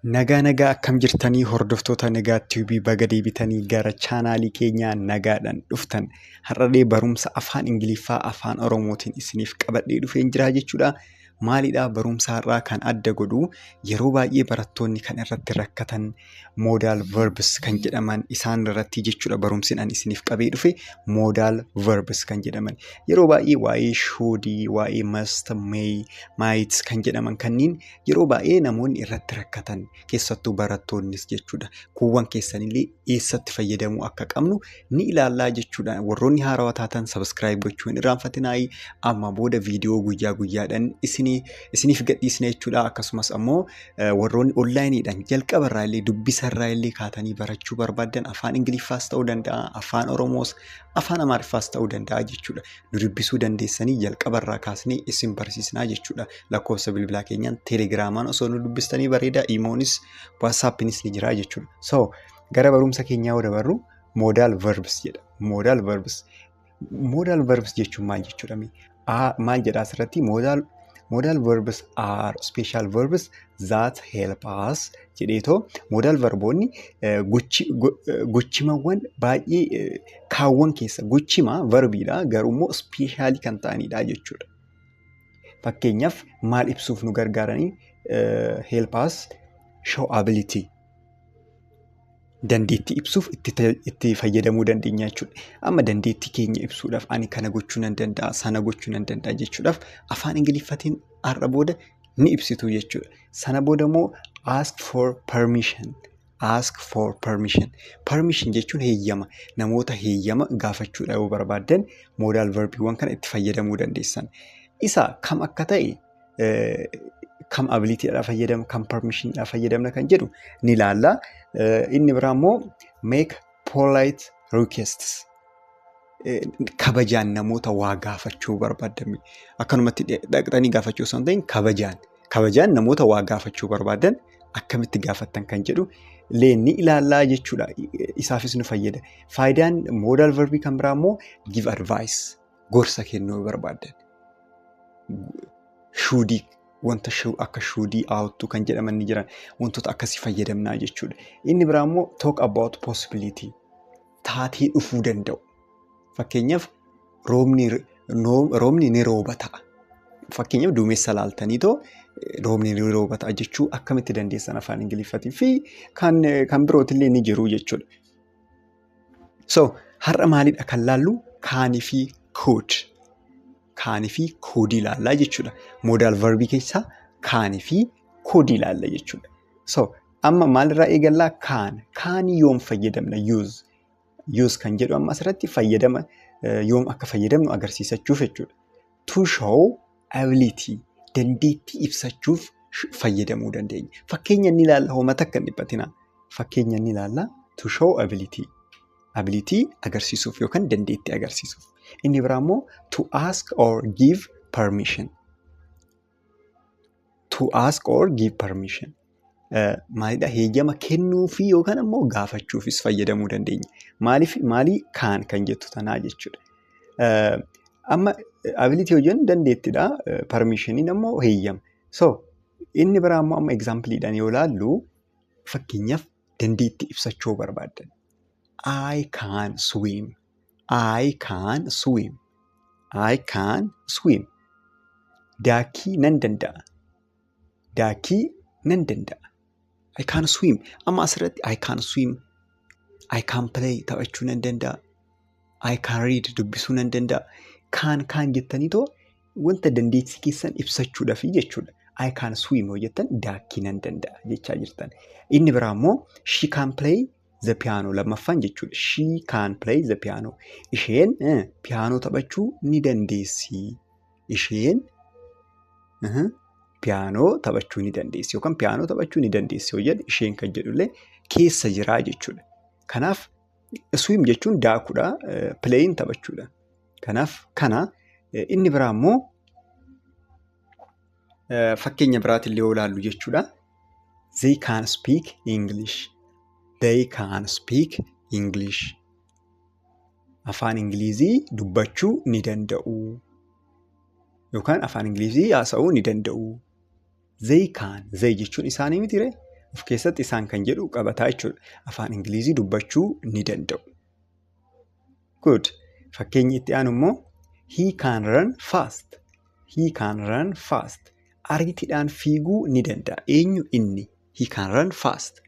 Nagaa nagaa, akkam jirtanii hordoftoota Nagaa Tube? Baga deebitanii gara chaanaalii keenyaa nagaadhaan dhuftan. Har'alee barumsa afaan Ingiliffaa afaan Oromootiin isiniif qabadhee dhufeen jira jechuudha. Maalidhaa barumsa har'aa kan adda godhu? Yeroo baay'ee barattoonni kan irratti rakkatan modal verbs kan jedhaman isaan irratti jechuudha. Barumsi ani isiniif qabee dhufe modal verbs kan jedhaman. Yeroo baay'ee waa'ee should, waa'ee must, may, might kan jedhaman kanneen yeroo baay'ee namoonni irratti rakkatan, keessattuu barattoonnis jechuudha. Kuuwwan keessanillee eessatti fayyadamuu akka qabnu ni ilaallaa jechuudha. Warroonni haarawaa taatan subscribe gochuu hin irraanfatinaayi. Amma booda viidiyoo guyyaa guyyaadhaan isiniif gadhiisna jechuudha. Akkasumas ammoo warroonni onlaayiniidhaan jalqaba irraa illee, dubbisa irraa illee kaatanii barachuu barbaaddan, afaan Ingiliffaas ta'uu danda'a, afaan Oromoos, afaan Amaariffaas ta'uu danda'a jechuudha. Nu dubbisuu dandeessanii, jalqaba irraa kaasnee isin barsiisnaa jechuudha. Lakkoofsa bilbilaa keenyaan Teelegiraamaan osoo nu dubbistanii bareeda, Imoonis WhatsAppinis ni jira jechuudha. So gara barumsa keenyaa yoo dabarru, modal verbs jedha. Modal verbs. Modal verbs jechuun maal jechuudha? Maal jedha asirratti? Modal verbs are special verbs that help us jedheetoo, modal verboonni gochimawwan baay'ee kaawwan keessa gochima verbiidha, garuu immoo specialii kan ta'anidha jechuudha. Fakkeenyaaf maal ibsuuf nu gargaaranii? Help us show ability, dandeettii ibsuuf itti fayyadamuu dandeenya jechuudha. Amma dandeettii keenya ibsuudhaaf, ani kana gochuu nan danda'a, sana gochuu nan danda'a jechuudhaaf afaan Ingiliffatiin har'a booda ni ibsitu jechuudha. Sana booda immoo ask for permission. Ask for permission. Permission jechuun heeyyama. Namoota heeyyama gaafachuudha yoo barbaaddan, modal verbiiwwan kana itti fayyadamuu dandeessan. Isa kam akka ta'e, kam abilityidhaa fayyadamna, kam permissionidhaa fayyadamna kan jedhu ni ilaalla. Inni biraa immoo make polite requests. Kabajaan namoota waa gaafachuu barbaadan, akkanumatti dhaqxanii gaafachuu osoo hin ta'in, kabajaan namoota waa gaafachuu barbaadan akkamitti gaafattan kan jedhu illee ni ilaallaa jechuudha. Isaafis nu fayyada. Faayidaan modal verbii kan biraa immoo give advice, gorsa kennuu barbaadan. Shouldii, wanta akka shouldii, ought to kan jedhaman ni jiran, wantoota akkasii fayyadamnaa jechuudha. Inni biraa immoo talk about possibility, taatee dhufuu danda'u. Fakkeenyaaf roobni ni rooba ta'a. Fakkeenyaaf duumessa laaltanii too roobni ni rooba ta'a jechuu akkamitti dandeessan afaan Ingiliffaatii fi kan birootillee ni jiru jechuudha. So har'a maalidha kan laallu? Canii fi could. Canii fi couldii ilaallaa jechuudha. Modal verbii keessaa canii fi couldii ilaalla jechuudha. So amma maalirraa eegallaa? Can. Canii yoom fayyadamna? Use. Use kan jedhu amma asirratti fayyadama yoom akka fayyadamnu agarsiisachuuf jechuudha. To show ability, dandeettii ibsachuuf fayyadamuu dandeenya. Fakkeenya inni ilaalla, hoomata akka hin dhiphatina. Fakkeenya inni ilaalla, to show ability. Ability agarsiisuuf yookaan dandeettii agarsiisuuf. Inni biraa immoo to ask or give permission. To ask or give permission. Maalidha? Heeyyama kennuufii yookaan ammoo gaafachuufis fayyadamuu dandeenya. Maaliif? Maalii? Can kan jettu tanaa jechuudha. Amma ability yoo jennu dandeettiidha. Permissioniin ammoo heeyyama. So inni biraa immoo amma exampleiidhaan yoo ilaallu, fakkeenyaaf dandeettii ibsachuu barbaaddan. I can swim. I can swim. I can swim. Daakii nan danda'a. Daakii nan danda'a. I can swim. Amma asirratti I can swim. I can play, taphachuu nan danda'a. I can read, dubbisuu nan danda'a. Can can jettanii too wanta dandeettii keessan ibsachuudhaaf jechuudha. I can swim yoo jettan, daakii nan danda'a jechaa jirtan. Inni biraa immoo she can play the piano, lammaffaan jechuudha. She can play the piano. Isheen piyaanoo taphachuu ni dandeessi. Isheen piyaanoo taphachuu ni dandeessi yookaan piyaanoo taphachuu ni dandeessi yoo jedhu, isheen kan jedhullee keessa jiraa jechuudha. Kanaaf swim jechuun daakuudha. Playin taphachuudha. Kanaaf kana. Inni biraa immoo fakkeenya biraatillee yoo ilaallu jechuudha. They can speak English. They can speak English. Afaan Ingilizii dubbachuu ni danda'u. Yookaan afaan Ingilizii haasa'uu ni danda'u. They can. They jechuun isaanii miti ree? Of keessatti isaan kan jedhu qabataa jechuudha. Afaan Ingilizii dubbachuu ni danda'u. Good. Fakkeenyi itti aanu immoo, "He can run fast." He can run fast. Ariitiidhaan fiiguu ni danda'a. Eenyu? Inni. He can run fast.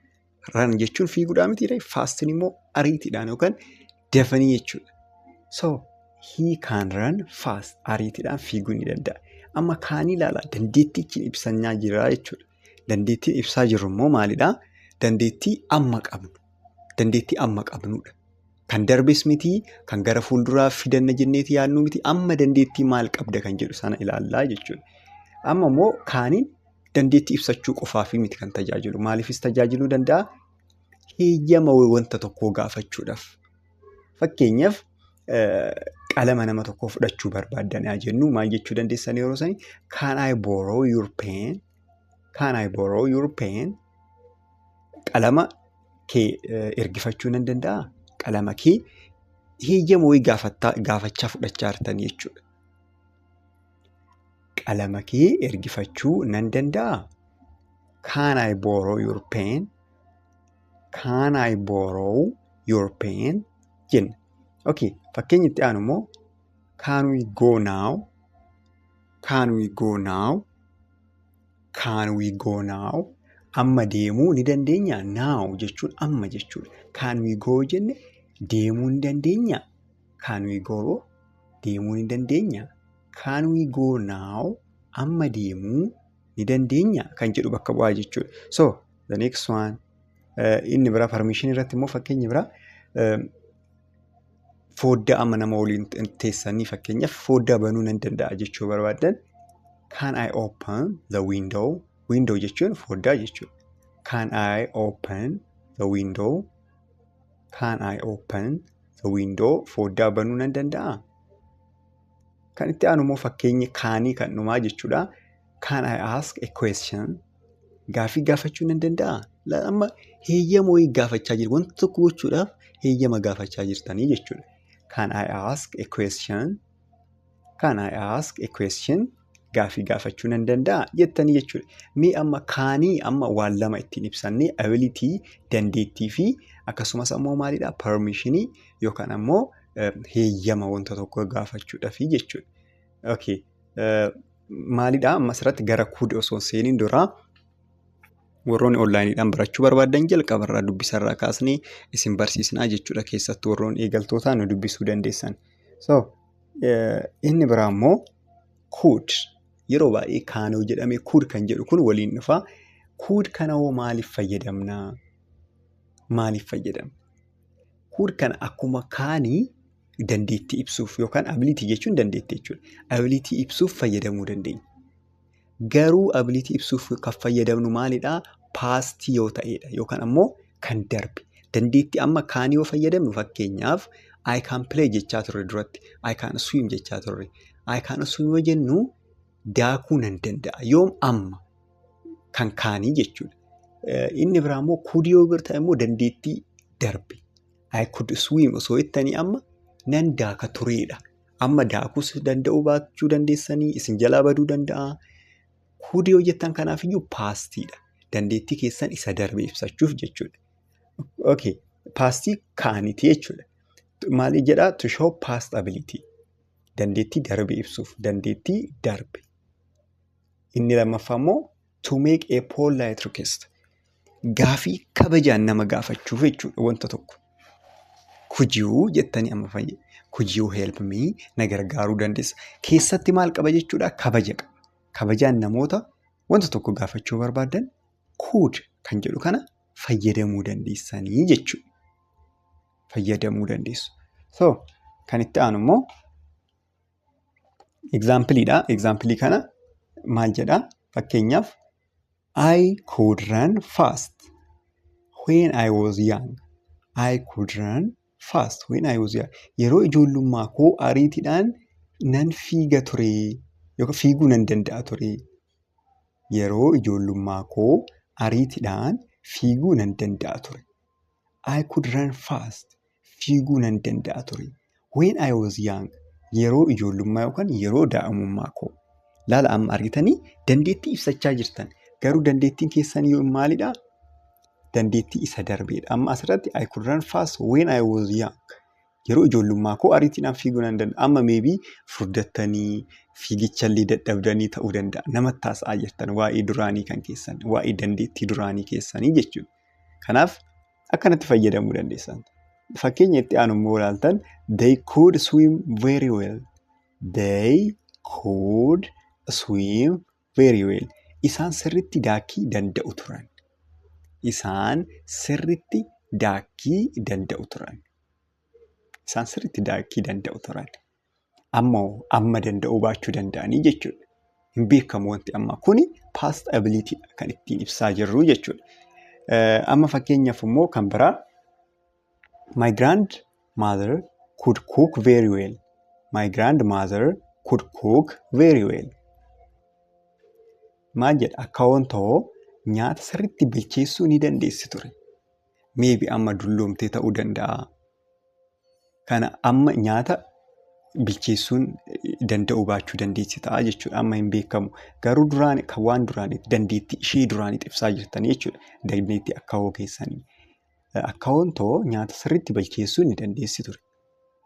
Run jechuun fiiguudhaa mitiiree? Fastiin immoo ariitiidhaan yookaan dafanii jechuudha. So he can run fast. Ariitiidhaan fiiguu ni danda'a. Amma canii ilaalaa, dandeettii ittiin ibsannaa jira jechuudha. Dandeettiin ibsaa jirru immoo maalidhaa? Dandeettii amma qabnu. Dandeettii amma qabnudha. Kan darbes miti, kan gara fuulduraa fidanna jenneeti yaadnu miti, amma dandeettii maal qabda kan jedhu sana ilaallaa jechuudha. Amma immoo caniin dandeettii ibsachuu qofaaf miti kan tajaajilu. Maaliifis tajaajiluu danda'a? Heeyyama wanta tokkoo gaafachuudhaaf. Fakkeenyaaf, qalama nama tokkoo fudhachuu barbaaddan haa jennu, maal jechuu dandeessan yeroo sanii? "Can I borrow your pen? Can I borrow your pen?" Qalama kee ergifachuu nan danda'aa? Qalama kee heeyyama wayii gaafachaa fudhachaa jirtanii jechuudha. Qalama kee ergifachuu nan danda'aa? Can I borrow your pen? Can I borrow your pen? Jenna. Okay, fakkeenyi itti aanu immoo, "Can we go now? Can we go now? Can we go now?" Amma deemuu ni dandeenyaa? Now jechuun amma jechuudha. Can we go jenne, deemuu ni dandeenyaa? Can we go, deemuu ni dandeenyaa? Can we go now? Amma deemuu ni dandeenyaa kan jedhu bakka bu'aa jechuudha. So the next one, inni biraa permission irratti immoo fakkeenya biraa, foddaa amma nama waliin teessanii, fakkeenyaaf, foddaa banuu nan danda'a jechuu barbaaddan, "Can I open the window?" Window jechuun foddaa jechuudha. Can I open the window? Can I open the window? Foddaa banuu nan danda'aa? Kan itti aanu immoo fakkeenya canii kan dhumaa jechuudha. Can I ask a question? Gaaffii gaafachuu nan danda'aa? Amma heeyyama wayii gaafachaa jiru. Wanta tokko gochuudhaaf heeyyama gaafachaa jirtanii jechuudha. Can I ask a question? Can I ask a question? Gaaffii gaafachuu nan danda'aa jettanii jechuudha. Mee amma canii amma waan lama ittiin ibsannee, ability dandeettii fi akkasumas ammoo maalidhaa, permissionii yookaan ammoo heeyyama wanta tokko gaafachuudhaafi jechuudha. Okay. Maalidhaa, amma asirratti gara could osoo hin seeniin duraa, warroonni onlineiidhaan barachuu barbaadan jalqabarraa dubbisarraa kaasnee isin barsiisnaa jechuudha. Keessattuu warroonni eegaltootaa nu dubbisuu dandeessan. So inni biraa immoo could. Yeroo baay'ee canoo jedhamee could kan jedhu kun waliin dhufaa. Could kana hoo maaliif fayyadamnaa? Maaliif fayyadamna? Could kana akkuma canii dandeettii ibsuuf yookaan ability jechuun dandeettii jechuudha. Ability ibsuuf fayyadamuu dandeenya. Garuu ability ibsuuf kan fayyadamnu maalidhaa? Pastii yoo ta'edha yookaan ammoo kan darbe. Dandeettii amma canii yoo fayyadamnu, fakkeenyaaf, "I can play" jechaa turre duratti. "I can swim" jechaa turre. "I can swim" yoo jennu, daakuu nan danda'a. Yoom? Amma kan canii jechuudha. Inni biraa immoo could yoo bira ta'e immoo dandeettii darbe. "I could swim" osoo jettanii, amma nan daaka tureedha. Amma daakuus danda'uu baachuu dandeessanii, isin jalaa baduu danda'a. Could yoo jettan kanaafiyyuu pastiidha. Dandeettii keessan isa darbe ibsachuuf jechuudha. Okay. Pastii caniiti jechuudha. Maali jedhaa? To show past ability. Dandeettii darbe ibsuuf. Dandeettii darbe. Inni lammaffaa immoo to make a polite request. Gaafii kabajaan nama gaafachuuf jechuudha wanta tokko. "Could you" jettanii amma fayyada. "Could you help me?" Na gargaaruu dandeessa. Keessatti maal qaba jechuudha? Kabaja qaba. Kabajaan namoota wanta tokko gaafachuu barbaadan could kan jedhu kana fayyadamuu dandeessanii jechuudha. Fayyadamuu dandeessu. So kan itti aanu immoo exampleiidha. Exampleii kana maal jedhaa? Fakkeenyaaf, "I could run fast when I was young." I could run fast when I was young. Yeroo ijoollummaa koo ariitiidhaan nan fiiga ture yookaan fiiguu nan danda'a ture. Yeroo ijoollummaa koo ariitiidhaan fiiguu nan danda'a ture. I could run fast. Fiiguu nan danda'a ture. When I was young. Yeroo ijoollummaa yookaan yeroo daa'imummaa koo. Laala, amma argitanii dandeettii ibsachaa jirtan. Garuu dandeettiin keessan maalidhaa? Dandeettii isa darbeedha. Amma asirratti "I could run fast when I was young." Yeroo ijoollummaa koo ariitiidhaan fiiguu nan danda'a. Amma maybe furdattanii fiigichallee dadhabdanii ta'uu danda'a. Namatti haasa'aa jirtan waa'ee duraanii kan keessan, waa'ee dandeettii duraanii keessanii jechuudha. Kanaaf akkanatti fayyadamuu dandeessan. Fakkeenya itti aanu immoo ilaaltan, "They could swim very well. They could swim very well." Isaan sirriitti daakii danda'u turan. Isaan sirriitti daakii danda'u turan. Isaan sirriitti daakii danda'u turan. Ammoo amma danda'uu baachuu danda'anii jechuudha. Hin beekamu wanti ammaa kuni past ability kan ittiin ibsaa jirru jechuudha. Amma fakkeenyaaf immoo kan biraa, "My grandmother could cook very well. My grandmother could cook very well." Maal jedha? Akaawoon too nyaata sirriitti bilcheessuu ni dandeessi ture. Maybe amma dulloomtee ta'uu danda'a. Kana amma nyaata bilcheessuun danda'uu baachuu dandeessi ta'a jechuudha. Amma hin beekamu. Garuu duraan kan waan duraanii dandeettii ishee duraanii ibsaa jirtanii jechuudha. Dandeettii akaawoo keessanii. Akaawoon too nyaata sirriitti bilcheessuu ni dandeessi ture.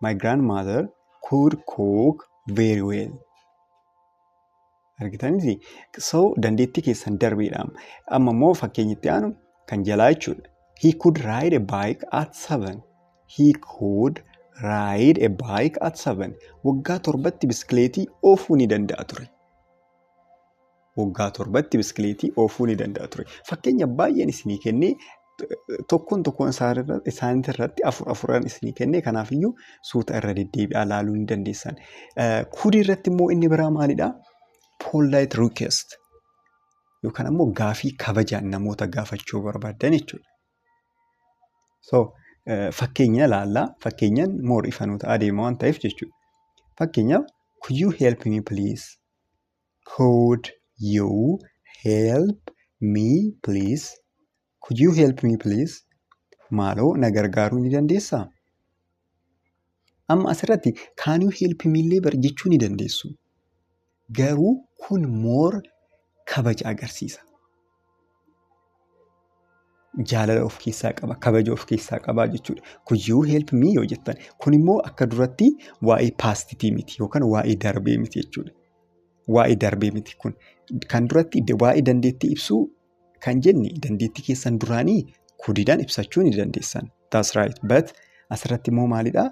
My grandmother could cook very well. Argitaniiti? So dandeettii keessan darbeedha. Amma immoo fakkeenyi itti aanu kan jalaa jechuudha. "He could ride a bike at 7. He could ride a bike at 7." Waggaa 7tti biskileetii oofuu ni danda'a ture. Waggaa 7tti biskileetii oofuu ni danda'a ture. Fakkeenya baay'een isinii kennee, tokkoon tokkoon isaanii irratti afur afuran isinii kennee, kanaafiyyuu suuta irra deddeebi'aa ilaaluu ni dandeessan. Could irratti immoo inni biraa maalidhaa? Polite request yookaan ammoo gaafii kabajaan namoota gaafachuu barbaaddan jechuudha. So fakkeenya ilaallaa. Fakkeenyaan more ifa nuu ta'aa deema waan ta'eef jechuudha. Fakkeenyaaf, "Could you help me, please? Could you help me, please? Could you help me, please?" Maaloo na gargaaruu ni dandeessaa? Amma asirratti "Can you help me" illee bar jechuu ni dandeessu. Garuu kun more kabaja agarsiisa. Jaalala of keessaa qaba, kabaja of keessaa qaba jechuudha. "Could you help me" yoo jettan, kun immoo akka duratti waa'ee pastitii miti yookaan waa'ee darbee miti jechuudha. Waa'ee darbee miti kun. Kan duratti waa'ee dandeettii ibsuu kan jenne, dandeettii keessan duraanii couldiidhaan ibsachuu ni dandeessan. That's right. But asirratti immoo maalidhaa?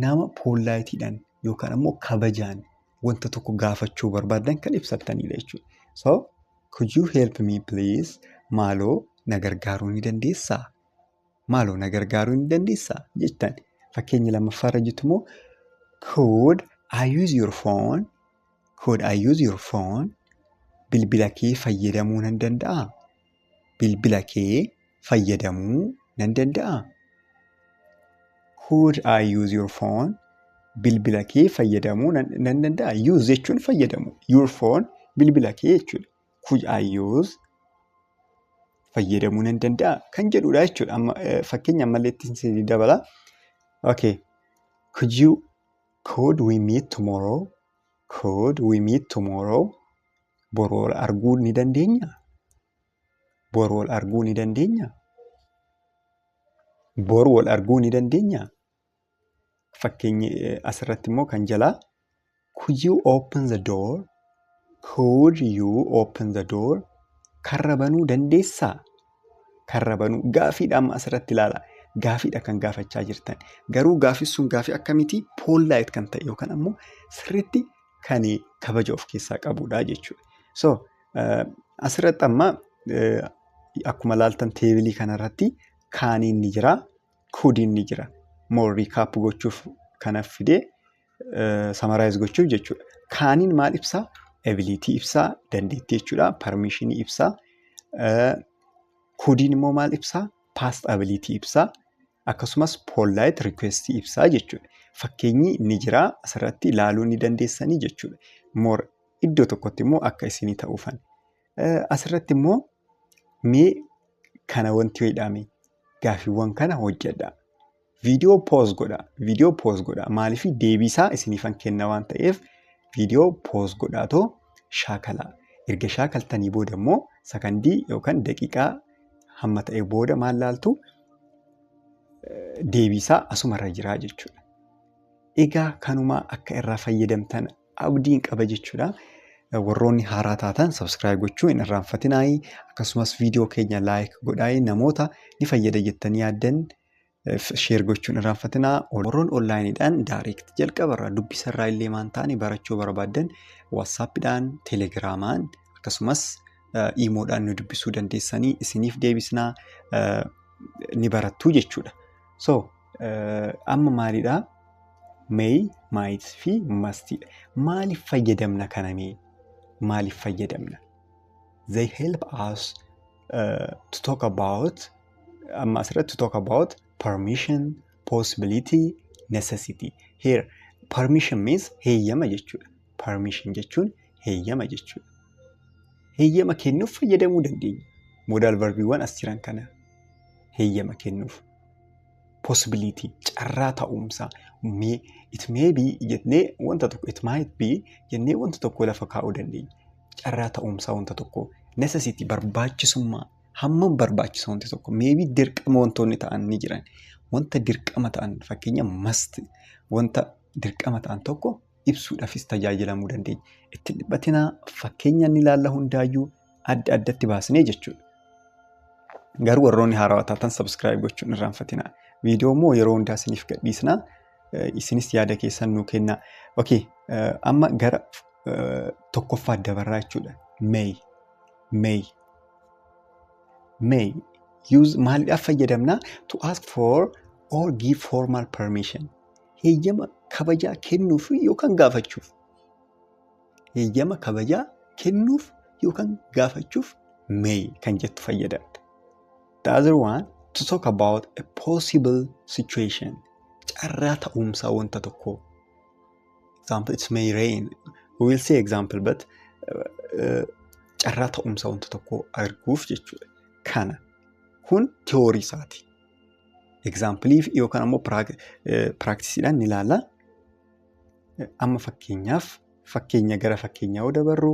Nama politeiidhaan yookaan ammoo kabajaan wanta tokko gaafachuu barbaaddan kan ibsattanidha jechuudha. So, "Could you help me, please?" Maaloo na gargaaruu ni dandeessaa? Maaloo na gargaaruu ni dandeessaa? Jettan. Fakkeenya lammaffaarra jirtu immoo, "Could I use your phone? Could I use your phone?" Bilbila kee fayyadamuu nan danda'aa? Bilbila kee fayyadamuu nan danda'aa? Could I use your phone? Bilbila kee fayyadamuu nan danda'aa? Use jechuun fayyadamu. Your phone, bilbila kee jechuudha. Could I use, fayyadamuu nan danda'aa kan jedhudha jechuudha. Amma fakkeenya ammallee ittiin isinii dabala. Okay. Could we meet tomorrow? Could we meet tomorrow? Boru wal arguu ni dandeenyaa? Boru wal arguu ni dandeenyaa? Boru wal arguu ni dandeenyaa? Fakkeenyi asirratti immoo kan jalaa, "Could you open the door? Could you open the door?" Karra banuu dandeessaa? Karra banuu gaafiidha amma asirratti ilaala. Gaafiidha kan gaafachaa jirtan. Garuu gaafiin sun gaafii akkamiitii? Polite kan ta'e yookaan ammoo sirriitti kan kabaja of keessaa qabudha jechuudha. So asirratti amma akkuma ilaaltan tableii kanarratti caniin ni jira, couldiin ni jira. More recap gochuuf kana fidee summarize gochuuf jechuudha. Caniin maal ibsaa? Ability ibsaa, dandeettii jechuudha. Permissionii ibsaa. Couldiin immoo maal ibsaa? Past ability ibsaa. Akkasumas polite request ibsaa jechuudha. Fakkeenyi ni jira, asirratti ilaaluu ni dandeessanii jechuudha. More iddoo tokkotti immoo akka isinii ta'uufan. Asirratti immoo mee kana wanti jedhame gaaffiiwwan kana hojjedhaa. Viidiyoo pause godhaa. Viidiyoo pause godhaa. Maaliif? Deebiisaa isiniifan kenna waan ta'eef, viidiyoo pause godhaatoo shaakalaa. Erga shaakaltanii booda immoo sakandii yookaan daqiiqaa Hamma ta'e booda maal laaltu? Deebiisaa asumarra jira jechuudha. Egaa kanumaa akka irraa fayyadamtan abdiin qaba jechuudha. Warroonni haaraa taatan subscribe gochuu hin irraanfatinaayi. Akkasumas viidiyoo keenya like godhaayi, namoota ni fayyada jettanii yaaddan share gochuun irraanfatinaa. Warroonni onlineiidhaan direct jalqabarraa dubbisarraa illee maan ta'anii barachuu barbaaddan WhatsAppiidhaan, Telegramaan, akkasumas IMOdhaan nu dubbisuu dandeessanii, isiniif deebisnaa, ni barattu jechuudha. So amma maalidhaa? May, might fi mustidha. Maaliif fayyadamna kana mee? Maaliif fayyadamna? They help us to talk about, amma asirratti, to talk about permission, possibility, necessity. Here permission means heeyyama jechuudha. Permission jechuun heeyyama jechuudha. Heeyyama kennuuf fayyadamuu dandeenya. Modal verbiiwwan as jiran kana heeyyama kennuuf. Possibility, carraa ta'umsaa, it may be jennee wanta tokko, it might be jennee wanta tokko lafa kaa'uu dandeenya. Carraa ta'umsaa wanta tokko, necessity, barbaachisummaa, hammam barbaachisa wanti tokko, maybe dirqama wantoonni ta'an ni jiran. Wanta dirqama ta'an, fakkeenya must, wanta dirqama ta'an tokko ibsuudhaafis tajaajilamuu dandeenya. Itti dhiphatinaa, fakkeenya inni ilaalla hundaayyuu adda addatti baasnee jechuudha. Garuu warroonni haarawaa taatan subscribe gochuun irraanfatinaa. Viidiyoo immoo yeroo hundaa isiniif gadhiisnaa. Isinis yaada keessan nuu kennaa. Okay, amma gara tokkoffaa dabarraa jechuudha. May. May. May. Use maaliidhaaf fayyadamnaa? To ask for or give formal permission. Heeyyama kabajaa kennuuf yookaan gaafachuuf. Heeyyama kabajaa kennuuf yookaan gaafachuuf may kan jettu fayyadamna. The other one, to talk about a possible situation. Carraa ta'umsaa wanta tokkoo. Example, it may rain. We will say example, but carraa ta'umsaa wanta tokkoo arguuf jechuudha. Kana kun tiyoorii isaati. Examplii yookaan ammoo practiceiidhaan ni ilaalla. Amma fakkeenyaaf, fakkeenya gara fakkeenyaa yoo dabarru,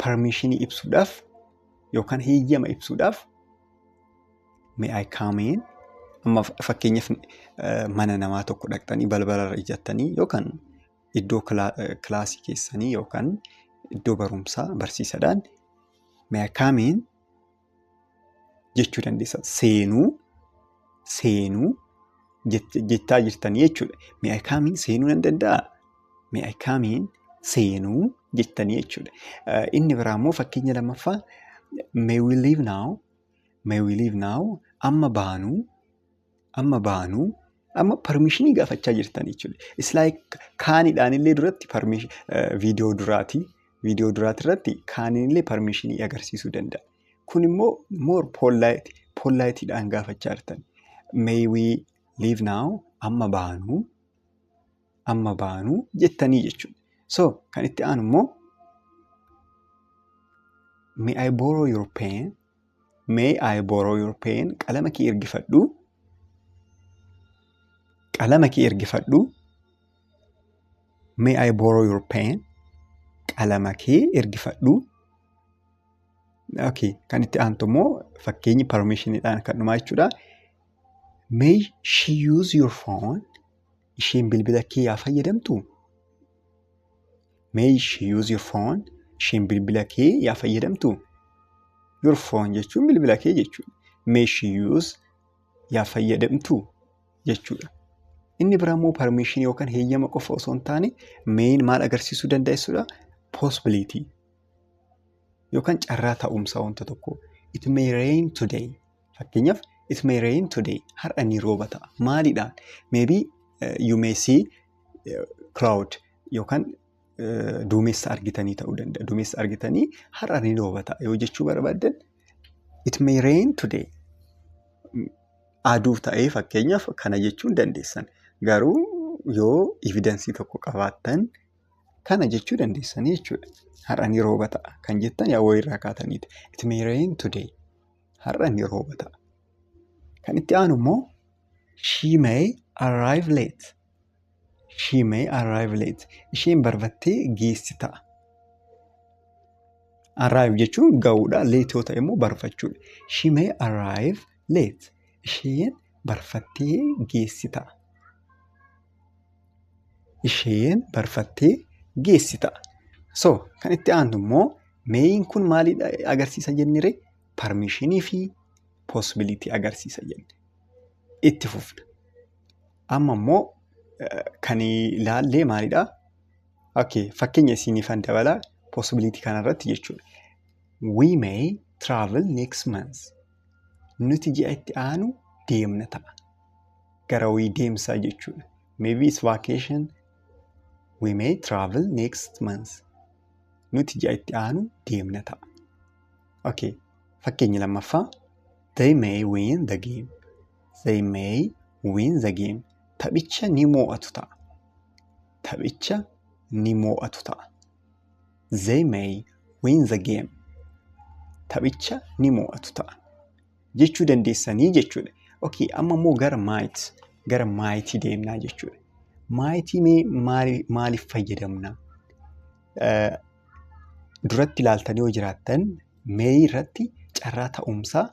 permissionii ibsuudhaaf yookaan heeyyama ibsuudhaaf "May I come in?" Amma fakkeenyaaf mana namaa tokko dhaqxanii balbalarra ijattanii yookaan iddoo kilaasii keessanii yookaan iddoo barumsaa barsiisadhaan "May I come in?" jechuu dandeessa. Seenuu jettaa jirtanii jechuudha. "May I come in?" Seenuu nan danda'aa? "May I come in?" Seenuu jettanii jechuudha. Inni biraa immoo fakkeenya lammaffaa, "May we leave now?" "May we leave now?" Amma baanuu, amma baanuu. Amma permissionii gaafachaa jirtan jechuudha. It's like caniidhaan illee duratti, viidiyoo duraati. Viidiyoo duraati irratti caniin illee permissionii agarsiisuu danda'a. Kun immoo more politeiidhaan gaafachaa jirtan. "May we leave now?" Amma baanuu, amma baanuu jettanii jechuudha. So kan itti aanu immoo, "May I borrow your pen?" "May I borrow your pen?" Qalama kee ergifadhu. Qalama kee ergifadhu. "May I borrow your pen?" Qalama kee ergifadhu. Okay, kan itti aantu immoo fakkeenyi permissioniidhaan kan dhumaa jechuudha. "May she use your phone?" Isheen bilbila kee yaa fayyadamtu? "May she use your phone?" Isheen bilbila kee yaa fayyadamtu? Your phone jechuun bilbila kee jechuudha. May she use, yaa fayyadamtu jechuudha. Inni biraa immoo permission yookaan heeyyama qofa osoo hin taane mayin maal agarsiisuu danda'a jechuudha? Possibility yookaan carraa ta'umsaa wanta tokkoo. It may rain today. Fakkeenyaaf, it may rain today. Har'a ni rooba ta'a. Maaliidhaan? Maybe you may see cloud yookaan duumessa argitanii ta'uu danda'a. Duumessa argitanii har'a ni rooba ta'a yoo jechuu barbaaddan, "It may rain today." Aduu ta'ee fakkeenyaaf kana jechuu hin dandeessan. Garuu yoo evidenceii tokko qabaattan kana jechuu dandeessanii jechuudha. Har'a ni rooba ta'a kan jettan yaa wayiirraa kaataniiti. It may rain today. Har'a ni rooba ta'a. Kan itti aanu immoo, she may arrive late. She may arrive late. Isheen barfattee geessi ta'a. Arrive jechuun ga'uudha. Late yoo ta'e immoo barfachuudha. She may arrive late. Isheen barfattee geessi ta'a. Isheen barfattee geessi ta'a. So kan itti aantu immoo mayin kun maalidha agarsiisa jennire? Permissionii fi possibility agarsiisa jenne. Itti fufna. Amma immoo kan ilaallee maalidha? Okay, fakkeenya isiniifan dabalaa possibility kanarratti jechuudha. We may travel next month. Nuti ji'a itti aanu deemna ta'a. Gara wayii deemsaa jechuudha. Maybe it's vacation. We may travel next month. Nuti ji'a itti aanu deemna ta'a. Okay. Fakkeenya lammaffaa. They may win the game. They may win the game. Taphicha ni mo'atu ta'a. Taphicha ni mo'atu ta'a. They may win the game. Taphicha ni mo'atu ta'a. Jechuu dandeessanii jechuudha. Okay, amma immoo gara might, gara mightii deemnaa jechuudha. Mightii mee maaliif fayyadamna? Duratti ilaaltanii yoo jiraattan, may irratti carraa ta'umsaa,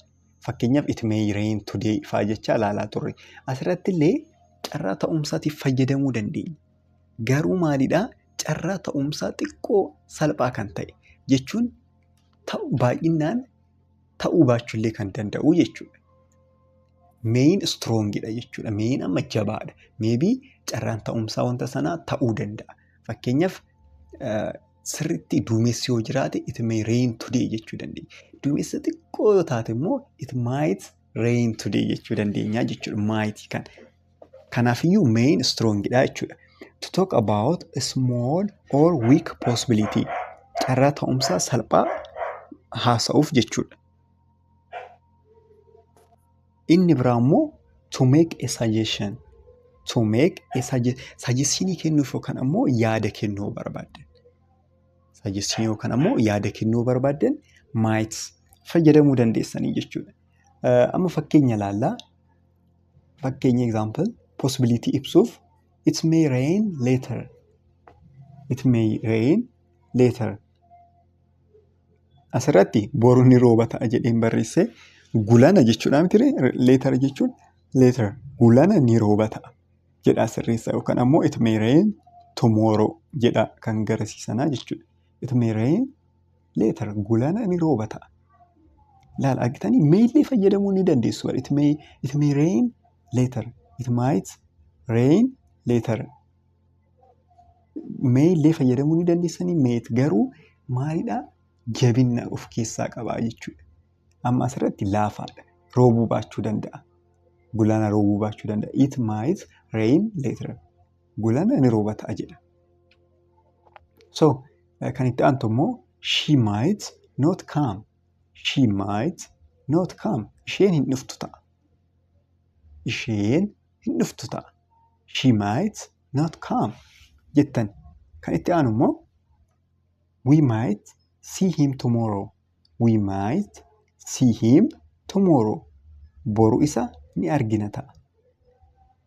fakkeenyaaf, "It may rain today" fa'aa jecha ilaalaa turre. Asirratti illee carraa ta'umsaatiif fayyadamuu dandeenya. Garuu maalidhaa? Carraa ta'umsaa xiqqoo salphaa kan ta'e jechuun ta'u baay'inaan ta'uu baachuullee kan danda'u jechuudha. Mayin strongidha jechuudha. Mayin amma jabaadha. Maybe carraan ta'umsaa wanta sanaa ta'uu danda'a. Fakkeenyaaf, sirriitti duumessi yoo jiraate, "It may rain today" jechuu dandeenya. Duumessa xiqqoo yoo taate immoo, "It might rain today" jechuu dandeenya jechuudha mightii kana. Kanaafiyyuu mayin strongidha jechuudha. To talk about a small or weak possibility. Carraa ta'umsaa salphaa haasa'uuf jechuudha. Inni biraa immoo to make a suggestion. To make a suggestionii kennuuf yookaan ammoo yaada kennuu barbaaddan. Suggestionii yookaan ammoo yaada kennuu barbaaddan, might fayyadamuu dandeessanii jechuudha. Amma fakkeenya ilaallaa. Fakkeenya, example, possibility ibsuuf, "It may rain later. It may rain later." Asirratti boru ni rooba ta'a jedheen barreesse. Gulana jechuudha miti, later jechuun later, gulana ni rooba ta'a jedha sirreessa, yookaan ammoo "It may rain tomorrow" jedha kan garasiisanaa jechuudha. "It may rain later", gulana ni rooba ta'a. Laala, argitanii, mayillee fayyadamuu ni dandeessu. It may rain later. It might rain later. Mayillee fayyadamuu ni dandeessanii. Might garuu maalidhaa? Jabina of keessaa qabaa jechuudha. Amma asirratti laafaadha. Roobuu baachuu danda'a. Gulana roobuu baachuu danda'a. "It might rain later." Gulana ni rooba ta'a jedha. So kan itti aantu immoo, she might not come. She might not come. Isheen hin dhuftu ta'a. Isheen hin dhuftu ta'a. "She might not come" jettan. Kan itti aanu immoo, we might see him tomorrow. We might see him tomorrow. Boru isa ni argina ta'a.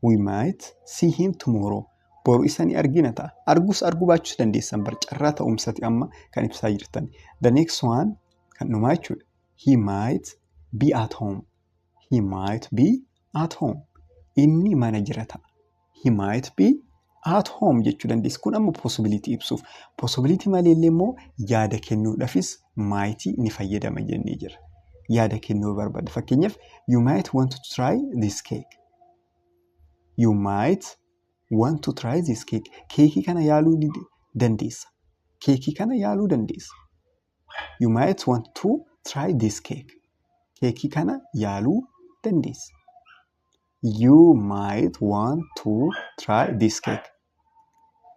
We might see him tomorrow. Boru isa ni argina ta'a. Argus arguu baachuus dandeessan bar, carraa ta'umsati amma kan ibsaa jirtan. The next one kan dhumaa jechuudha. He might be at home. He might be at home. Inni mana jira ta'a. "He might be at home" jechuu dandeessi. Kun amma possibility ibsuuf. Possibility maleellee immoo yaada kennuudhaafis mightii ni fayyadama jennee jira. Yaada kennuu barbaada. Fakkeenyaaf, "You might want to try this cake. You might want to try this cake." Keekii kana yaaluu ni dandeessa. Keekii kana yaaluu dandeessa. You might want to try this cake. Keekii kana yaaluu dandeessa. You might want to try this cake.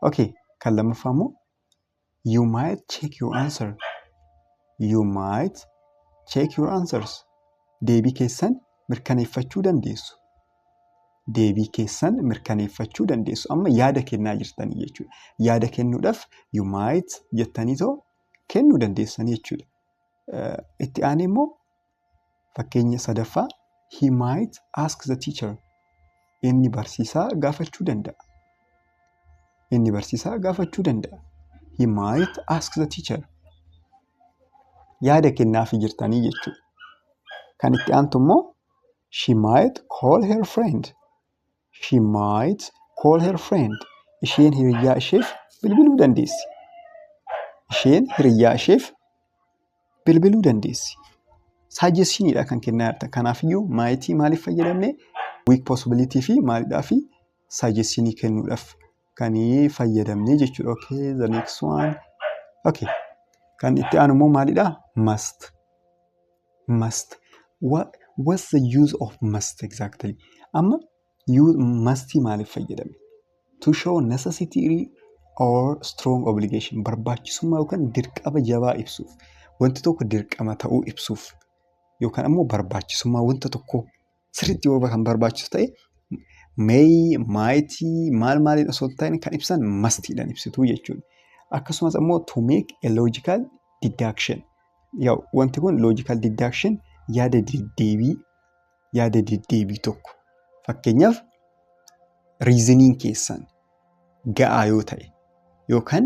Okay, kan lammaffaa immoo, you might check your answer. You might check your answers. Deebii keessan mirkaneeffachuu dandeessu. Deebii keessan mirkaneeffachuu dandeessu. Amma yaada kennaa jirtanii jechuudha. Yaada kennuudhaaf "you might" jettaniitoo kennuu dandeessanii jechuudha. Itti aanee immoo fakkeenya sadaffaa, he might ask the teacher. Inni barsiisaa gaafachuu danda'a. Inni barsiisaa gaafachuu danda'a. He might ask the teacher. Yaada kennaafii jirtanii jechuudha. Kan itti aantu immoo, she might call her friend. She might call her friend. Isheen hiriyyaa isheef bilbiluu dandeessi. Isheen hiriyyaa isheef bilbiluu dandeessi. Suggestioniidha kan kennaa jirtan. Kanaafiyyuu mightii maaliif fayyadamne? Weak possibility fi maalidhaa fi suggestionii kennuudhaaf kan fayyadamne jechuudha. Okay, the next one. Okay. Kan itti aanu immoo maalidhaa? Must. Must. What's the use of must exactly? Amma mustii maaliif fayyadamne? To show necessity or strong obligation. Barbaachisummaa yookaan dirqama jabaa ibsuuf. Wanti tokko dirqama ta'uu ibsuuf yookaan ammoo barbaachisummaa wanta tokkoo sirriitti yoo kan barbaachisu ta'e, may, mightii, maal maaliin osoo hin taane kan ibsan mustiidhaan ibsitu jechuudha. Akkasumas ammoo to make a logical deduction. Yaa, wanti kun logical deduction, yaada deddeebii tokko. Fakkeenyaaf, reasoniin keessan ga'aa yoo ta'e yookaan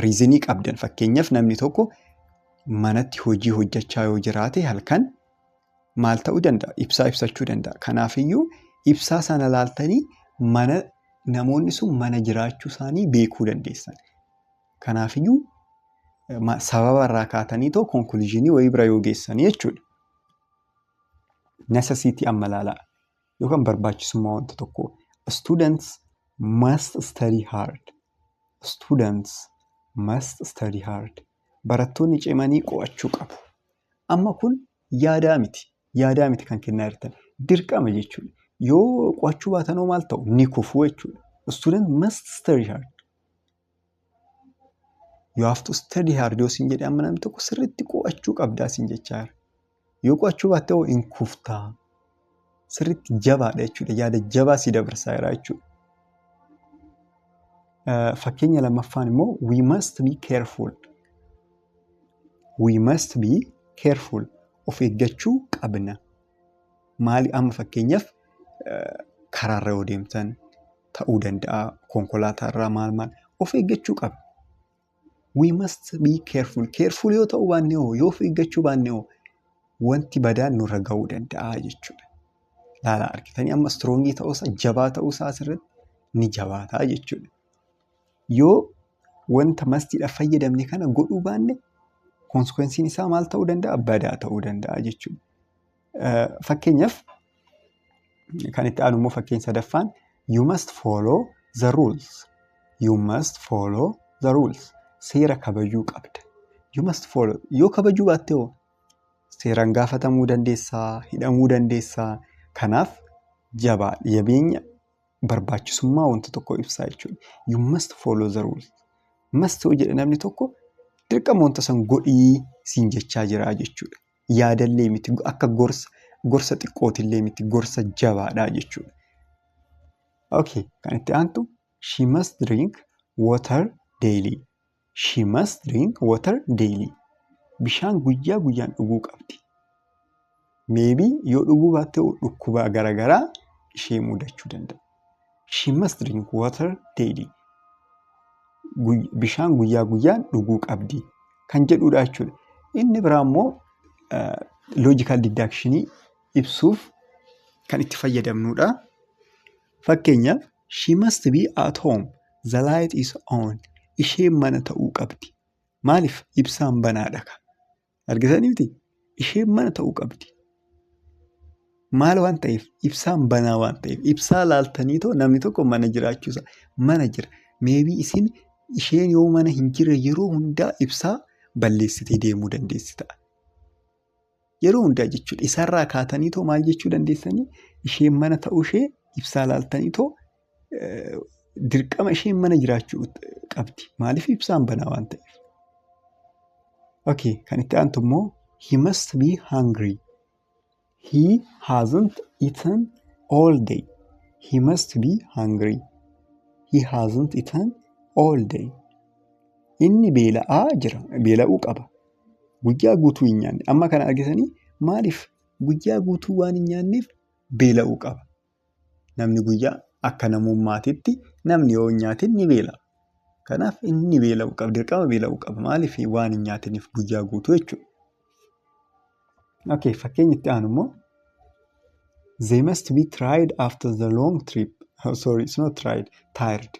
reasonii qabdan, fakkeenyaaf, namni tokko manatti hojii hojjechaa yoo jiraate, halkan maal ta'uu danda'a? Ibsaa ibsachuu danda'a. Kanaafiyyuu ibsaa sana laaltanii mana namoonni sun mana jiraachuu isaanii beekuu dandeessan. Kanaafiyyuu sababa irraa kaatanii too conclusionii wayii bira yoo geessanii jechuudha. Necessity amma ilaalaa yookaan barbaachisummaa wanta tokkoo. Students must study hard. Students must study hard. Barattoonni cimanii qo'achuu qabu. Amma kun yaadaa miti. Yaadaa miti kan kennaa jirtan. Dirqama jechuudha. Yoo qo'achuu baatanoo maal ta'u? Ni kufu jechuudha. Student must study hard. You have to study hard yoo siin jedhe, amma namni tokko sirriitti qo'achuu qabdaa siin jechaa jira. Yoo qo'achuu baatte hoo, hin kuftaa. Sirriitti jabaadha jechuudha. Yaada jabaa si dabarsaa jira jechuudha. Fakkeenya lammaffaan immoo, we must be careful. We must be careful. Of eeggachuu qabna. Maali? Amma fakkeenyaaf, karaarra yoo deemtan ta'uu danda'a, konkolaataarraa maal maal of eeggachuu qabna. We must be careful. Careful yoo ta'uu baanne hoo, yoo of eeggachuu baanne hoo, wanti badaan nurra ga'uu danda'a jechuudha. Laalaa, argitanii, amma strongii ta'uusaa, jabaa ta'uusaa asirratti ni jabaataa jechuudha. Yoo wanta mustiidhaaf fayyadamne kana godhuu baanne, consequenceiin isaa maal ta'uu danda'a? Badaa ta'uu danda'a jechuudha. Fakkeenyaaf, kan itti aanu immoo fakkeenya sadaffaan, you must follow the rules. You must follow the rules. Seera kabajuu qabda. You must follow. Yoo kabajuu baatte hoo, seeraan gaafatamuu dandeessaa, hidhamuu dandeessaa. Kanaaf jabaa jabeenya barbaachisummaa wanta tokkoo ibsaa jechuudha. You must follow the rules. Must yoo jedhe namni tokko, dirqama wanta san godhii siin jechaa jira jechuudha. Yaadallee miti, akka gorsa xiqqootillee miti, gorsa jabaadha jechuudha. Okay, kan itti aantu, she must drink water daily. She must drink water daily. Bishaan guyyaa guyyaan dhuguu qabdi. Maybe yoo dhuguu baatte dhukkuba garaagaraa ishee mudachuu danda'a. She must drink water daily. Bishaan guyyaa guyyaan dhuguu qabdi kan jedhudha jechuudha. Inni biraa immoo logical deductionii ibsuuf kan itti fayyadamnudha. Fakkeenyaaf, she must be at home. The light is on. Isheen mana ta'uu qabdi. Maaliif? Ibsaan banaadha. Argitanii miti? Isheen mana ta'uu qabdi. Maal waan ta'eef? Ibsaan banaa waan ta'eef. Ibsaa laaltanii too namni tokko mana jiraachuusaa, mana jira. Maybe isin isheen yoo mana hin jirre, yeroo hundaa ibsaa balleessitee deemuu dandeessi ta'a. Yeroo hundaa jechuudha. Isarraa kaatanii too maal jechuu dandeessanii? Isheen mana ta'uu ishee ibsaa laaltanii too, dirqama isheen mana jiraachuu qabdi. Maaliif? Ibsaan banaa waan ta'eef. Okay, kan itti aantu immoo, he must be hungry. He hasn't eaten all day. He must be hungry. He hasn't eaten all day. Inni beela'aa jira. Beela'uu qaba. Guyyaa guutuu hin nyaanne. Amma kana argitanii, maaliif guyyaa guutuu waan hin nyaanneef beela'uu qaba. Namni guyyaa akka namummaatitti namni yoo hin nyaatin ni beela'a. Kanaaf inni beela'uu qaba. Dirqama beela'uu qaba. Maaliif waan hin nyaatiniif guyyaa guutuu jechuudha. Okay, fakkeenyi itti aanu immoo they must be tried after the long trip. Oh, sorry, it's not tried, tired.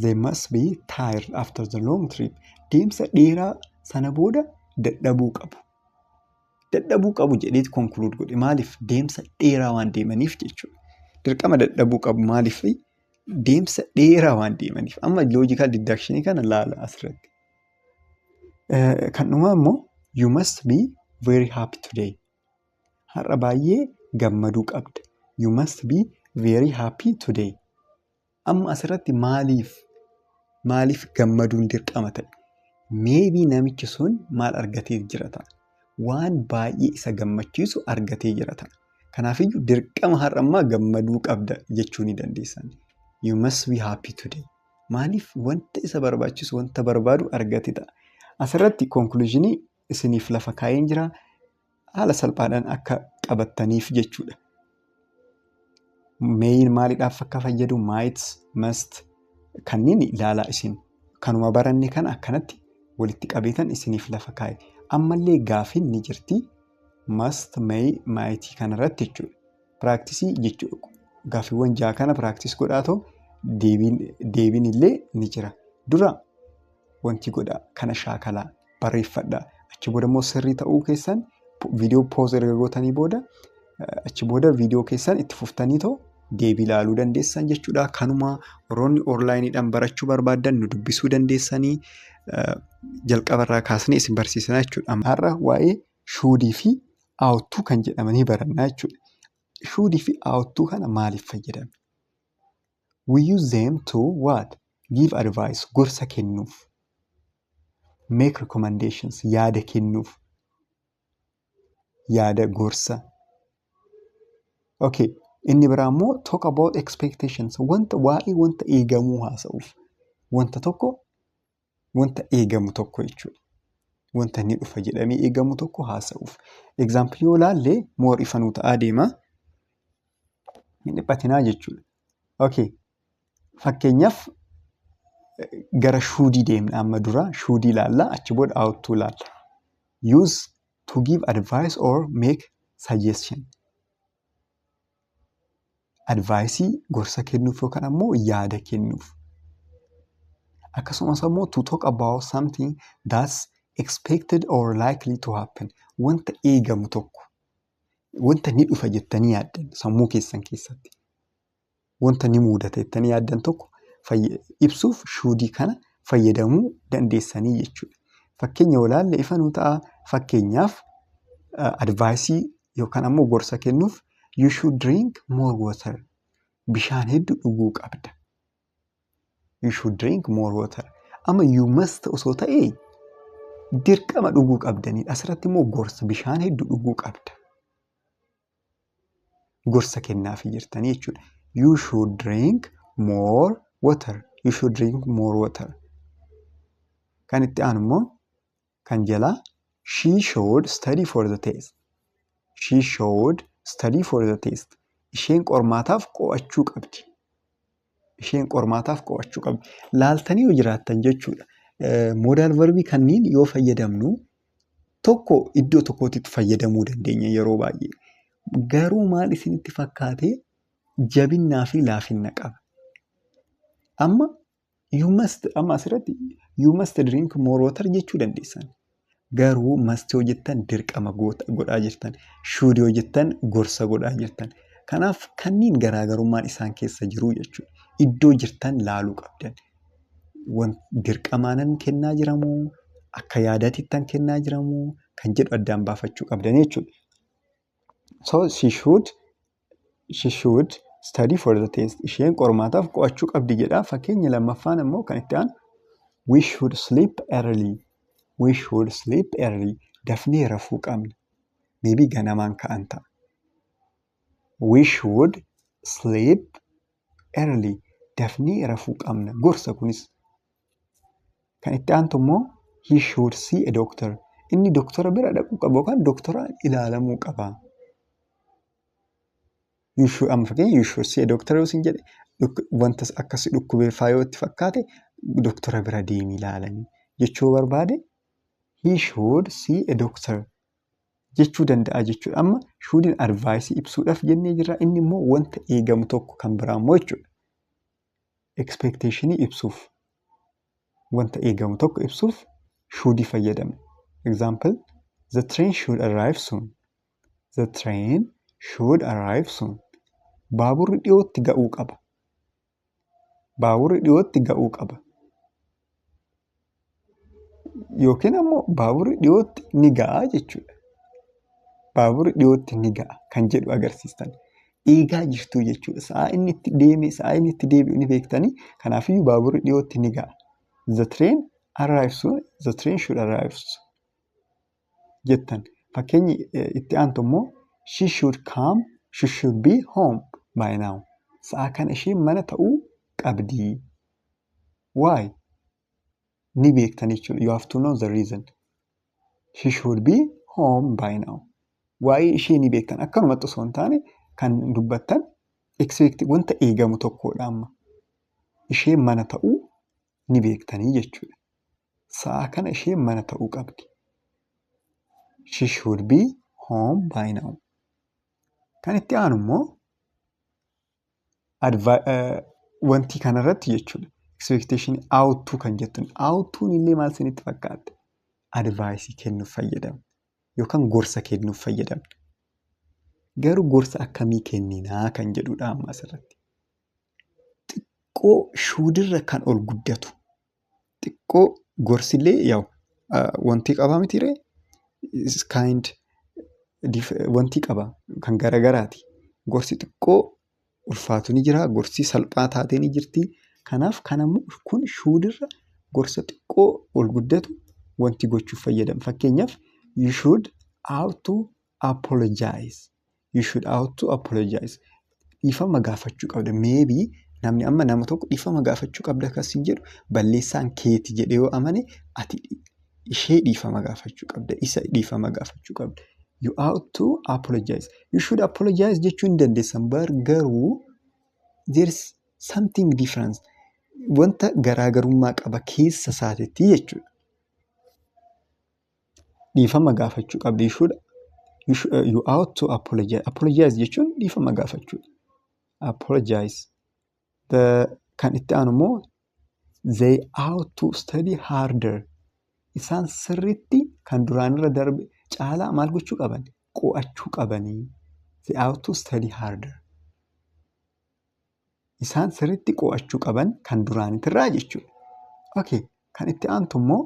They must be tired after the long trip. Deemsa dheeraa sana booda dadhabuu qabu. Dadhabuu qabu jedheeti conclude godhe. Maaliif deemsa dheeraa waan deemaniif jechuudha. Dirqama dadhabuu qabu maaliif deemsa dheeraa waan deemaniif. Amma logical deduction kana laala asirratti. Kan dhumaa immoo you must be very happy today. Har'a baay'ee gammaduu qabda. You must be very happy today. Amma asirratti maaliif gammaduun dirqama ta'e? Maybe namichi sun maal argatee jira ta'a? Waan baay'ee isa gammachiisu argatee jira ta'a. Kanaafiyyuu dirqama har'a ammaa gammaduu qabda jechuu ni dandeessan. You must be happy today. Maaliif wanta isa barbaachisu wanta barbaadu argate ta'a. Asirratti conclusionii isiniif lafa kaa'een jira. Haala salphaadhaan akka qabattaniif jechuudha. Mayin maaliidhaaf akka fayyadu might, must kanneen ilaalaa isin. Kanuma baranne kana akkanatti walitti qabeetan isiniif lafa kaa'e. Ammallee gaafiin ni jirti. Must, may, might kanarratti jechuudha. Practice jechuudha. Gaaffiiwwan ja'a kana practice godhaa ta'u deebiin illee ni jira. Dura wanti godhaa kana shaakalaa barreeffadhaa. Achi booda immoo sirrii ta'uu keessan viidiyoo pause erga gootanii booda achi booda viidiyoo keessan itti fuftanii ta'u deebii ilaaluu dandeessan jechuudha. Kanuma warroonni onlineiidhaan barachuu barbaaddan nu dubbisuu dandeessanii jalqabarraa kaasnee isin barsiisna jechuudha. Har'a waa'ee shouldii fi ought to kan jedhamanii barannaa jechuudha. Shouldii fi ought to kana maaliif fayyadamna? We use them to what? Give advice, gorsa kennuuf. Make recommendations, yaada kennuuf. Yaada gorsa. Okay. Inni biraa immoo talk about expectations, wanta waa'ee wanta eegamuu haasa'uuf. Wanta tokko wanta eegamu tokko jechuudha. Wanta ni dhufa jedhamee eegamu tokko haasa'uuf. Example yoo ilaalle more ifa nuu ta'aa deema. Hin dhiphatinaa jechuudha. Okay. Fakkeenyaaf gara shouldii deemna amma dura shouldii ilaalla achi booda ought to ilaalla. Use to give advice or make suggestion. Advice gorsa kennuuf yookaan ammoo yaada kennuuf. Akkasumas ammoo to talk about something that's expected or likely to happen. Wanta eegamu tokko wanta ni dhufa jettanii yaaddan sammuu keessan keessatti. Wanta ni mudata jettanii yaaddan tokko ibsuuf shouldii kana fayyadamuu dandeessanii jechuudha. Fakkeenya yoo ilaalle ifa nuu ta'a. Fakkeenyaaf advice yookaan ammoo gorsa kennuuf you should drink more water. Bishaan hedduu dhuguu qabda. You should drink more water. Amma you must osoo ta'ee dirqama dhuguu qabdanidha. Asirratti immoo gorsa bishaan hedduu dhuguu qabda. Gorsa kennaafii jirtanii jechuudha. You should drink more water. You should drink more water. Kan itti aanu immoo kan jalaa she should study for the test. She should study for the test. Isheen qormaataaf qo'achuu qabdi. Isheen qormaataaf qo'achuu qabdi. Laaltanii yoo jiraattan jechuudha. Modal verbii kanneen yoo fayyadamnu tokko iddoo tokkotti fayyadamuu dandeenya yeroo baay'ee. Garuu maal isinitti fakkaatee jabinnaa fi laafinna qaba. Amma you must amma asirratti you must drink more water jechuu dandeessan. Garuu must yoo jettan dirqama godhaa jirtan. Should yoo jettan gorsa godhaa jirtan. Kanaaf kanneen garaagarummaan isaan keessa jiru jechuudha. Iddoo jirtan laaluu qabdan. Dirqamaanan kennaa jiramoo akka yaadaatittan kennaa jiramoo kan jedhu addaan baafachuu qabdan jechuudha. So she should study for the test. Isheen qormaataaf qo'achuu qabdi jedha. Fakkeenya lammaffaan immoo kan itti aanu we should sleep early. We should sleep early. Dafnee rafuu qabna. Maybe ganamaan ka'an ta'a. We should sleep early. Dafnee rafuu qabna. Gorsa kunis. Kan itti aantu immoo he should see a doctor. Inni doktora bira dhaquu qaba yookaan doktoraan ilaalamuu qaba. You should amma fakkeenya you should see a doctor yoo sin jedhe wanta akkasi dhukkubee faa yoo itti fakkaate Doktora bira deemii ilaalanii jechuu barbaade, "He should see a doctor" jechuu danda'a jechuudha. Amma shouldiin advice ibsuudhaaf jennee jirra. Inni immoo wanta eegamu tokko kan biraa immoo jechuudha. Expectation ibsuuf, wanta eegamu tokko ibsuuf should fayyadamna. Example: The train should arrive soon. The train should arrive soon. Baaburri dhiyootti ga'uu qaba. Baaburri dhiyootti ga'uu qaba. Yookiin ammoo baaburri dhiyootti ni ga'a jechuudha. Baaburri dhiyootti ni ga'a kan jedhu agarsiistan. Eegaa jirtu jechuudha. Sa'aa inni itti deeme, sa'aa inni itti deebi'u ni beektanii. Kanaafiyyuu baaburri dhiyootti ni ga'a. The train arrives soon. The train should arrive soon jettan. Fakkeenyi itti aantu immoo, she should come, she should be home by now. Sa'aa kana isheen mana ta'uu qabdi. Why? Ni beektan jechuudha. You have to know the reason. She should be home by now. Waa'ee ishee ni beektan. Akkanumatti osoo hin taane kan dubbattan expect wanta eegamu tokkodha amma. Isheen mana ta'uu ni beektanii jechuudha. Sa'aa kana isheen mana ta'uu qabdi. She should be home by now. Kan itti aanu immoo wanti kanarratti jechuudha. Expectation ought to kan jettuun. Ought toon illee maal isinitti fakkaate? Advice kennuuf fayyadamna. Yookaan gorsa kennuuf fayyadamna. Garuu gorsa akkamii kenninaa kan jedhudha amma asirratti. Xiqqoo shouldirra kan ol guddatu. Xiqqoo gorsillee yaa'u wanti qabaa mitiiree? Kind wanti qaba kan garagaraati. Gorsi xiqqoo ulfaatu ni jira. Gorsi salphaa taatee ni jirti. Kanaaf kanammoo kun shouldirra gorsa xiqqoo ol guddatu wanti gochuuf fayyadamna. Fakkeenyaaf, you should ought to apologize. You should ought to apologize. Dhiifama gaafachuu qabda. Maybe namni amma nama tokko dhiifama gaafachuu qabda akkasiin jedhu, balleessaan keeti jedhee yoo amane, ati ishee dhiifama gaafachuu qabda. Isa dhiifama gaafachuu qabda. You ought to apologize. You should apologize jechuu hin dandeessan garuu there is something difference. Wanta garaagarummaa qaba keessa isaatiitti jechuudha. Dhiifama gaafachuu qabda. You ought to apologize. Apologize jechuun dhiifama gaafachuudha. Apologize. Kan itti aanu immoo, they ought to study harder. Isaan sirriitti kan duraanirra darbe caalaa maal gochuu qaban? Qo'achuu qabanii. They ought to study harder. Isaan sirriitti qo'achuu qaban kan duraanitirraa jechuudha. Okay. Kan itti aantu immoo,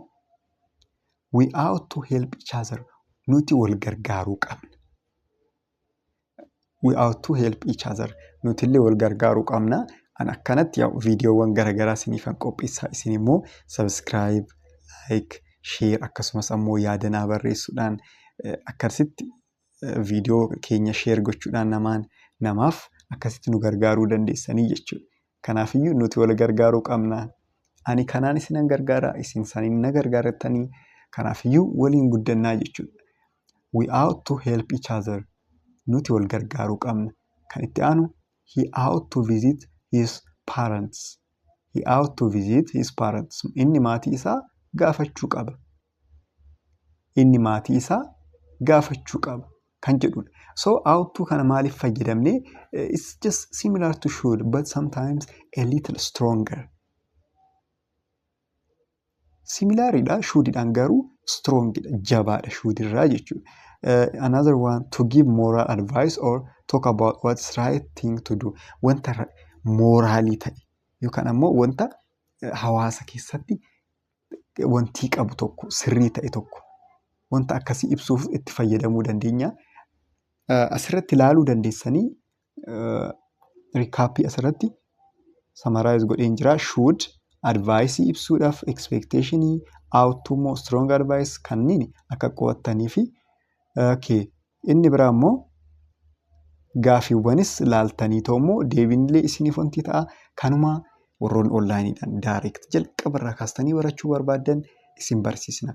we ought to help each other. Nuti wal gargaaruu qabna. We ought to help each other. Nuti illee wal gargaaruu qabna. An akkanatti viidiyoowwan garaagaraa isiniifan qopheessaa. Isin immoo subscribe, like, share akkasumas ammoo yaada naa barreessuudhaan, akkasitti viidiyoo keenya share gochuudhaan namaan namaaf akkasitti nu gargaaruu dandeessanii jechuudha. Kanaafiyyuu nuti wal gargaaruu qabna. Ani kanaan isinan gargaara, isin saniin na gargaartanii, kanaafiyyuu waliin guddannaa jechuudha. We ought to help each other. Nuti wal gargaaruu qabna. Kan itti aanu, he ought to visit his parents. He ought to visit his parents. Inni maatii isaa gaafachuu qaba. Inni maatii isaa gaafachuu qaba kan jedhudha. So ought to kana maaliif fayyadamne? It's just similar to should, but sometimes a little stronger. Similariidha shouldidhaan, garuu strongidha, jabaadha shouldirraa jechuudha. Another one, to give moral advice or talk about what's right thing to do. Wanta moralii ta'e yookaan ammoo wanta hawaasa keessatti wantii qabu tokko, sirrii ta'e tokko, wanta akkasii ibsuuf itti fayyadamuu dandeenya. Asirratti ilaaluu dandeessanii, recapii asirratti summarize godheen jira. Should advice ibsuudhaaf, expectationii, ought to immoo strong advice kanneen akka qo'attanii fi inni biraa immoo gaafiiwwanis laaltanii ta'u immoo deebiinillee isiniif wanti ta'a. Kanuma warroonni onlineiidhaan direct jalqabarraa kaastanii barachuu barbaaddan isin barsiisna.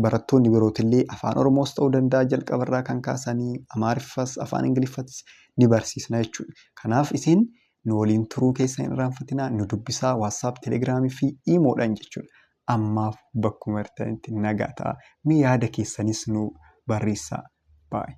Barattoonni birootillee afaan Oromoos ta'uu danda'a, jalqabarraa kan kaasanii Amaariffas, afaan Ingiliffatis ni barsiisna jechuudha. Kanaaf isin Nu waliin turuu keessan hin irraanfatinaa. Nu dubbisaa WhatsApp, Telegramii fi Imoodhaan jechuudha. Ammaaf bakkuma jirtanitti nagaa ta'a. Mee yaada keessanis nu barreessaa. Baay'ee.